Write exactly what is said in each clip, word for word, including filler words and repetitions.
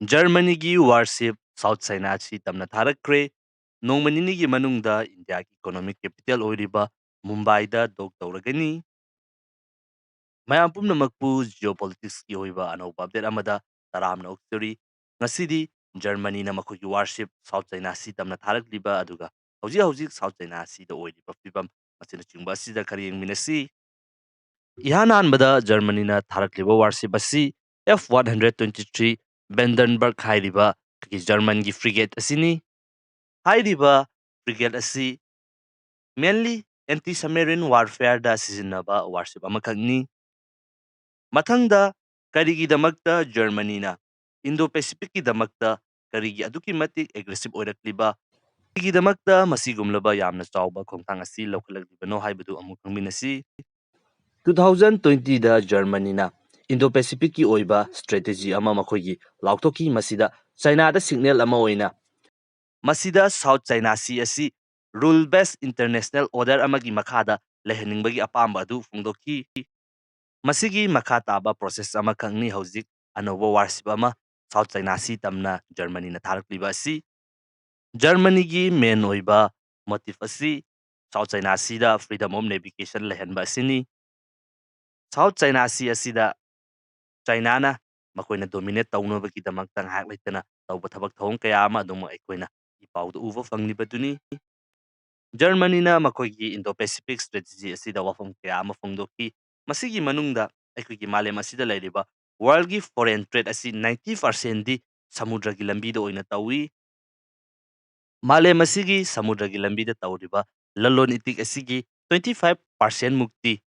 ꯖꯔꯃꯅꯤꯒꯤ warship South China Sea ꯇꯝꯅ ꯊꯥꯔꯛꯈ꯭ꯔꯦ꯫ ꯅꯣꯡꯃ ꯅꯤꯅꯤꯒꯤ ꯃꯅꯨꯡꯗ ꯏꯟꯗꯤꯌꯥꯒꯤ economic capital ꯑꯣꯏꯔꯤꯕ ꯃꯨꯝꯕꯥꯏꯗ dock ꯇꯧꯔꯒꯅꯤ꯫ ꯃꯌꯥꯝ ꯄꯨꯝꯅꯃꯛꯄꯨ geopoliticsꯀꯤ ꯑꯣꯏꯕ ꯑꯅꯧꯕ update ꯑꯃꯗ ꯇꯔꯥꯝꯅ ꯑꯣꯛꯆꯔꯤ꯫ ꯉꯁꯤꯗꯤ ꯖꯔꯃꯅꯤꯅ ꯃꯈꯣꯏꯒꯤ warship South China Sea ꯇꯝꯅ ꯊꯥꯔꯛꯂꯤꯕ ꯑꯗꯨꯒ ꯍꯧꯖꯤꯛ ꯍꯧꯖꯤꯛ South China Seaꯗ ꯑꯣꯏꯔꯤꯕ ꯐꯤꯕꯝ ꯑꯁꯤꯅꯆꯤꯡꯕ ꯑꯁꯤꯗ ꯈꯔ ꯌꯦꯡꯃꯤꯟꯅꯁꯤ꯫ ꯏꯍꯥꯟ ꯍꯥꯟꯕꯗ ꯖꯔꯃꯅꯤꯅ ꯊꯥꯔꯛꯂꯤꯕ warship ꯑꯁꯤ F one hundred twenty three Brandenburg ꯍꯥꯏꯔꯤꯕ ꯑꯩꯈꯣꯏꯒꯤ ꯖꯔꯃꯟꯒꯤ frigate ꯑꯁꯤꯅꯤ꯫ ꯍꯥꯏꯔꯤꯕ frigate ꯑꯁꯤ mainly anti submarine warfareꯗ ꯁꯤꯖꯤꯟꯅꯕ warship ꯑꯃꯈꯛꯅꯤ꯫ ꯃꯊꯪꯗ, ꯀꯔꯤꯒꯤꯗꯃꯛꯇ ꯖꯔꯃꯅꯤꯅ Indo-Pacificꯀꯤꯗꯃꯛꯇ ꯀꯔꯤꯒꯤ ꯑꯗꯨꯛꯀꯤ ꯃꯇꯤꯛ aggressive ꯑꯣꯏꯔꯛꯂꯤꯕ? ꯀꯔꯤꯒꯤꯗꯃꯛꯇ ꯃꯁꯤꯒꯨꯝꯂꯕ ꯌꯥꯝꯅ ꯆꯥꯎꯕ ꯈꯣꯡꯊꯥꯡ ꯑꯁꯤ ꯂꯧꯈꯠꯂꯛꯂꯤꯕꯅꯣ ꯍꯥꯏꯕꯗꯨ ꯑꯃꯨꯛ ꯈꯪꯃꯤꯟꯅꯁꯤ꯫ Two thousand twentyꯗ ꯖꯔꯃꯅꯤꯅ Indo-Pacificꯀꯤ ꯑꯣꯏꯕ strategy ꯑꯃ ꯃꯈꯣꯏꯒꯤ ꯂꯥꯎꯊꯣꯛꯈꯤ꯫ ꯃꯁꯤꯗ ꯆꯥꯏꯅꯥꯗ signal ꯑꯃ ꯑꯣꯏꯅ ꯃꯁꯤꯗ South China Sea ꯑꯁꯤ rule based international order ꯑꯃꯒꯤ ꯃꯈꯥꯗ ꯂꯩꯍꯟꯅꯤꯡꯕꯒꯤ ꯑꯄꯥꯝꯕ ꯑꯗꯨ ꯐꯣꯡꯗꯣꯛꯈꯤ꯫ ꯃꯁꯤꯒꯤ ꯃꯈꯥ ꯇꯥꯕ process ꯑꯃꯈꯛꯅꯤ ꯍꯧꯖꯤꯛ ꯑꯅꯧꯕ warship ꯑꯃ South China Sea ꯇꯝꯅ ꯖꯔꯃꯅꯤꯅ ꯊꯥꯔꯛꯂꯤꯕ ꯑꯁꯤ꯫ ꯖꯔꯃꯅꯤꯒꯤ main ꯑꯣꯏꯕ motive ꯑꯁꯤ South China Seaꯗ freedom of navigation ꯂꯩꯍꯟꯕ ꯑꯁꯤꯅꯤ꯫ South China Sea ꯑꯁꯤꯗ ꯆꯥꯏꯅꯥꯅ ꯃꯈꯣꯏꯅ dominate ꯇꯧꯅꯕꯒꯤꯗꯃꯛꯇ ꯉꯥꯏꯍꯥꯛ ꯂꯩꯇꯅ ꯇꯧꯕ ꯊꯕꯛ ꯊꯧꯑꯣꯡ ꯀꯌꯥ ꯑꯃ ꯑꯗꯨꯝ ꯑꯩꯈꯣꯏꯅ ꯏ ꯄꯥꯎꯗ ꯎꯕ ꯐꯪꯂꯤꯕꯗꯨꯅꯤ꯫ ꯖꯔꯃꯅꯤꯅ ꯃꯈꯣꯏꯒꯤ Indo-Pacific strategy ꯑꯁꯤꯗ ꯋꯥꯐꯝ ꯀꯌꯥ ꯑꯃ ꯐꯣꯡꯗꯣꯛꯈꯤ꯫ ꯃꯁꯤꯒꯤ ꯃꯅꯨꯡꯗ ꯑꯩꯈꯣꯏꯒꯤ ꯃꯥꯂꯦꯝ ꯑꯁꯤꯗ ꯂꯩꯔꯤꯕ worldꯒꯤ foreign trade ꯑꯁꯤ ninety percentꯗꯤ ꯁꯃꯨꯗ꯭ꯔꯒꯤ ꯂꯝꯕꯤꯗ ꯑꯣꯏꯅ ꯇꯧꯏ꯫ ꯃꯥꯂꯦꯝ ꯑꯁꯤꯒꯤ ꯁꯃꯨꯗ꯭ꯔꯒꯤ ꯂꯝꯕꯤꯗ ꯇꯧꯔꯤꯕ ꯂꯂꯣꯟ ꯏꯇꯤꯛ ꯑꯁꯤꯒꯤ twenty five percent ꯃꯨꯛꯇꯤ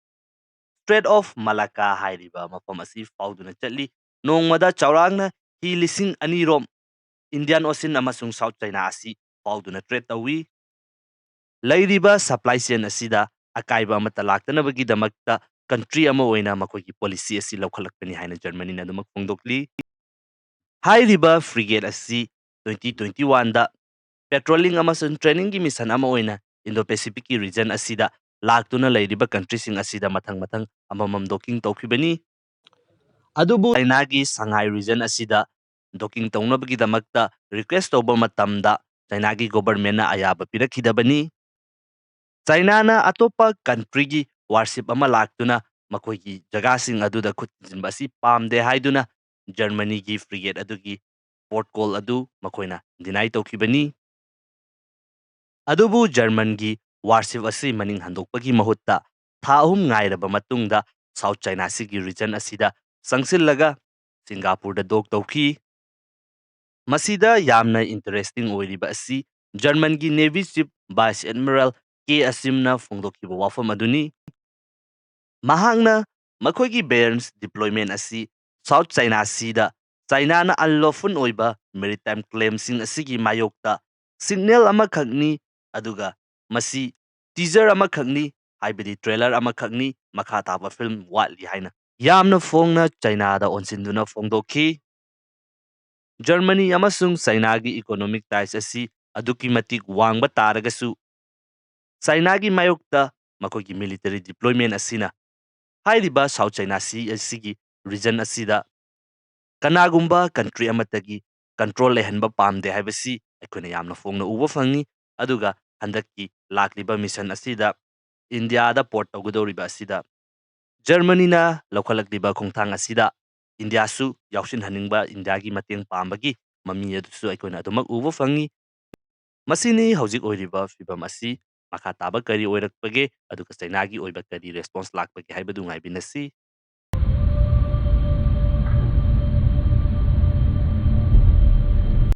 Strait of Malacca ꯍꯥꯏꯔꯤꯕ ꯃꯐꯝ ꯑꯁꯤ ꯐꯥꯎꯗꯨꯅ ꯆꯠꯂꯤ꯫ ꯅꯣꯡꯃꯗ ꯆꯥꯎꯔꯥꯛꯅ ꯍꯤ ꯂꯤꯁꯤꯡ ꯑꯅꯤ ꯔꯣꯝ Indian Ocean ꯑꯃꯁꯨꯡ South China ꯑꯁꯤ ꯐꯥꯎꯗꯨꯅ trade ꯇꯧꯏ꯫ ꯂꯩꯔꯤꯕ supply chain ꯑꯁꯤꯗ ꯑꯀꯥꯏꯕ ꯑꯃꯠꯇ ꯂꯥꯛꯇꯅꯕꯒꯤꯗꯃꯛꯇ country ꯑꯃ ꯑꯣꯏꯅ ꯃꯈꯣꯏꯒꯤ policy ꯑꯁꯤ ꯂꯧꯈꯠꯂꯛꯄꯅꯤ ꯍꯥꯏꯅ ꯖꯔꯃꯅꯤꯅ ꯑꯗꯨꯃꯛ ꯐꯣꯡꯗꯣꯛꯂꯤ꯫ ꯍꯥꯏꯔꯤꯕ frigate ꯑꯁꯤ twenty twenty oneꯗ patrolling ꯑꯃꯁꯨꯡ trainingꯒꯤ mission ꯑꯃ ꯑꯣꯏꯅ Indo-Pacificꯀꯤ region ꯑꯁꯤꯗ ꯂꯥꯛꯇꯨꯅ ꯂꯩꯔꯤꯕ countryꯁꯤꯡ ꯑꯁꯤꯗ ꯃꯊꯪ ꯃꯊꯪ ꯑꯃꯃꯝ docking ꯇꯧꯈꯤꯕꯅꯤ꯫ ꯑꯗꯨꯕꯨ ꯆꯥꯏꯅꯥꯒꯤ Shanghai region ꯑꯁꯤꯗ docking ꯇꯧꯅꯕꯒꯤꯗꯃꯛꯇ request ꯇꯧꯕ ꯃꯇꯝꯗ Chinaꯒꯤ governmentꯅ ꯑꯌꯥꯕ ꯄꯤꯔꯛꯈꯤꯗꯕꯅꯤ꯫ Chinaꯅ ꯑꯇꯣꯞꯄ countryꯒꯤ warship ꯑꯃ ꯂꯥꯛꯇꯨꯅ ꯃꯈꯣꯏꯒꯤ ꯖꯒꯥꯁꯤꯡ ꯑꯗꯨꯗ ꯈꯨꯠ ꯊꯤꯟꯖꯤꯟꯕ ꯑꯁꯤ ꯄꯥꯝꯗꯦ ꯍꯥꯏꯗꯨꯅ Germanyꯒꯤ frigate ꯑꯗꯨꯒꯤ port call ꯑꯗꯨ ꯃꯈꯣꯏꯅ deny ꯇꯧꯈꯤꯕꯅꯤ꯫ ꯑꯗꯨꯕꯨ Germanꯒꯤ warship ꯑꯁꯤ ꯃꯅꯤꯡ ꯍꯟꯗꯣꯛꯄꯒꯤ ꯃꯍꯨꯠꯇ ꯊꯥ ꯑꯍꯨꯝ ꯉꯥꯏꯔꯕ ꯃꯇꯨꯡꯗ South China Seaꯒꯤ region ꯑꯁꯤꯗ ꯆꯪꯁꯤꯜꯂꯒ Singaporeꯗ dock ꯇꯧꯈꯤ꯫ ꯃꯁꯤꯗ ꯌꯥꯝꯅ interesting ꯑꯣꯏꯔꯤꯕ ꯑꯁꯤ Germanꯒꯤ Navy Chief Vice Admiral K Asimꯅ ꯐꯣꯡꯗꯣꯛꯈꯤꯕ ꯋꯥꯐꯝ ꯑꯗꯨꯅꯤ꯫ ꯃꯍꯥꯛꯅ ꯃꯈꯣꯏꯒꯤ Barents deployment ꯑꯁꯤ South China Seaꯗ Chinaꯅ unlawful ꯑꯣꯏꯕ maritime claimꯁꯤꯡ ꯑꯁꯤꯒꯤ ꯃꯥꯌꯣꯛꯇ signal ꯑꯃꯈꯛꯅꯤ, ꯑꯗꯨꯒ ꯃꯁꯤ teaser ꯑꯃꯈꯛꯅꯤ, ꯍꯥꯏꯕꯗꯤ trailer ꯑꯃꯈꯛꯅꯤ, ꯃꯈꯥ ꯇꯥꯕ film ꯋꯥꯠꯂꯤ ꯍꯥꯏꯅ ꯌꯥꯝꯅ ꯐꯣꯡꯅ Chinaꯗ ꯑꯣꯟꯁꯤꯟꯗꯨꯅ ꯐꯣꯡꯗꯣꯛꯈꯤ꯫ Germany ꯑꯃꯁꯨꯡ Chinaꯒꯤ economic ties ꯑꯁꯤ ꯑꯗꯨꯛꯀꯤ ꯃꯇꯤꯛ ꯋꯥꯡꯕ ꯇꯥꯔꯒꯁꯨ, Chinaꯒꯤ ꯃꯥꯌꯣꯛꯇ ꯃꯈꯣꯏꯒꯤ military deployment ꯑꯁꯤꯅ ꯍꯥꯏꯔꯤꯕ South China Sea ꯑꯁꯤꯒꯤ region ꯑꯁꯤꯗ ꯀꯅꯥꯒꯨꯝꯕ country ꯑꯃꯠꯇꯒꯤ control ꯂꯩꯍꯟꯕ ꯄꯥꯝꯗꯦ ꯍꯥꯏꯕꯁꯤ ꯑꯩꯈꯣꯏꯅ ꯌꯥꯝꯅ ꯐꯣꯡꯅ ꯎꯕ ꯐꯪꯉꯤ꯫ ꯑꯗꯨꯒ ꯍꯟꯗꯛꯀꯤ ꯂꯥꯛꯂꯤꯕ mission ꯑꯁꯤꯗ Indiaꯗ port ꯇꯧꯒꯗꯧꯔꯤꯕ ꯑꯁꯤꯗ Germanyꯅ ꯂꯧꯈꯠꯂꯛꯂꯤꯕ ꯈꯣꯡꯊꯥꯡ ꯑꯁꯤꯗ Indiaꯁꯨ ꯌꯥꯎꯁꯤꯟꯍꯟꯅꯤꯡꯕ, Indiaꯒꯤ ꯃꯇꯦꯡ ꯄꯥꯝꯕꯒꯤ ꯃꯃꯤ ꯑꯗꯨꯁꯨ ꯑꯩꯈꯣꯏꯅ ꯑꯗꯨꯃꯛ ꯎꯕ ꯐꯪꯉꯤ꯫ ꯃꯁꯤꯅꯤ ꯍꯧꯖꯤꯛ ꯑꯣꯏꯔꯤꯕ ꯐꯤꯕꯝ ꯑꯁꯤ꯫ ꯃꯈꯥ ꯇꯥꯕ ꯀꯔꯤ ꯑꯣꯏꯔꯛꯄꯒꯦ, ꯑꯗꯨꯒ Chinaꯒꯤ ꯑꯣꯏꯕ ꯀꯔꯤ response ꯂꯥꯛꯄꯒꯦ ꯍꯥꯏꯕꯗꯨ ꯉꯥꯏꯃꯤꯟꯅꯁꯤ꯫